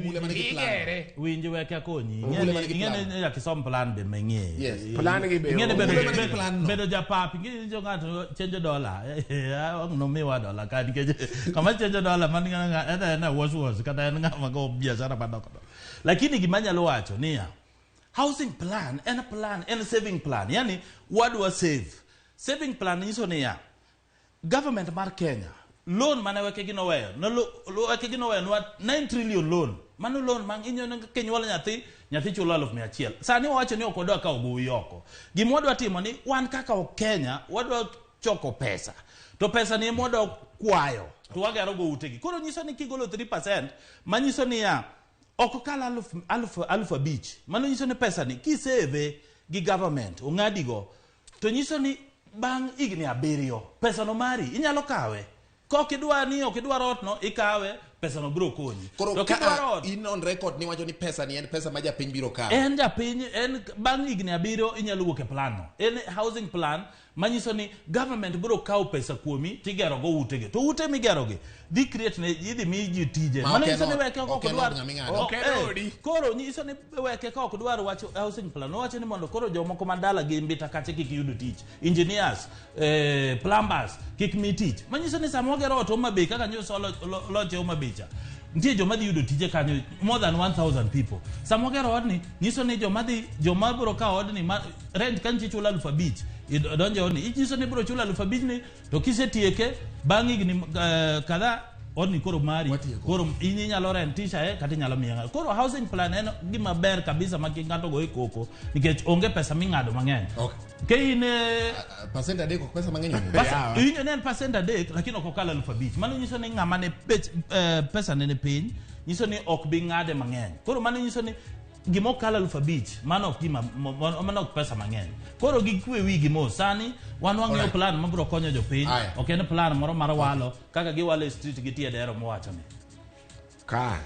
Omule manigi plan. Igere. Winj weke akonyi. Omule manigi Ing'e plan. ni nyaka isom plan be ming'e. Yes. Plan gi be Ing'e ni onge. bedo, Omule manigi bedo, plan no. bedo japap, ing'e ni jo ng'ato chenjo dola. Ang' nomiwa dola ka nikech kama chenjo dola man ng'a en en wash wash kata en ng'ama go biashara madongo dongo. Lakini gima anyalo wacho niya, housing plan en plan en saving plan. Yani wadwa save. Saving plan nyiso niya, government mar Kenya loan mane wekegi noweyo wekegi noweyo nwa 9 trillion loan mano loan ma inyo kinyuolo nyathi nyathi chulo 100,000 sani wawacho ni ok wadwa kawo gowi oko gima wadwa timo ni wan kaka Kenya wadwa choko pesa to pesa ni ema wadwa kwayo to wagero go utegi koro nyiso ni kigolo 3% manyiso niya ok okal aluf, aluf, 5,000 mano nyiso ni pesa ni kisave gi government ong'adigo to nyiso ni bang' higni 7 pesa no mari inyalo kawe kok idwa ni ok idwar ot no ikawe pesa no biro konyi Koro to ka kidwaro ot in on record ni wacho ni pesa ni en pesa ma japiny biro kawo. en japiny en bang' higni 7 inyalo wuok e plan no en housing plan manyiso ni government biro kawo pesa kuomi tigero go utegi to ute migerogi dhi create ne idhi mi ji tije Ma mano ok en nyiso ni ot- weke ok ok en dwar od ng'ama ing'ado. Ok en odi. koro nyiso ni weke ka ok dwar wach housing plan owacho ni mondo koro jomoko madala gi mbita kache kik yud tich engineers plumbers kik mi tich manyiso ni sama wagero ot Homa Bay kaka nyosa loche Homa Bay cha nitie joma dhi yudo tije kanyo more than 1000 people sama wagero odni nyiso ni joma dhi joma biro kawo odni ma rent ka nitie chulo 5,000 idonjo e odni inyiso ni ibiro chulo 5,000 ni to kisetieke bang' higni kadhaa odni koro mari Watieko. koro in inyalo rentisha kata inyalo miye ng'ato koro housing plan en gima ber kabisa ma kik ng'ato goye koko nikech onge pesa ming'ado mang'eny Okay. ka in Percent 3 ok pesa mang'eny. onge. Iwinjo ni en percent 3 lakini ok okal 5,000 mano nyiso ni ng'ama ne bech pesa ne ni piny nyiso ni ok bi ng'ade mang'eny koro mano nyiso ni gima okal 5,000 mano ok gima mano ok pesa mang'eny koro gikwe wigi mos sani wan wang'iyo Alright. plan mabiro konyo jopiny Aya. ok en plan moro mar walo kaka giwalo e street gi tie dero mowacho ni Ka.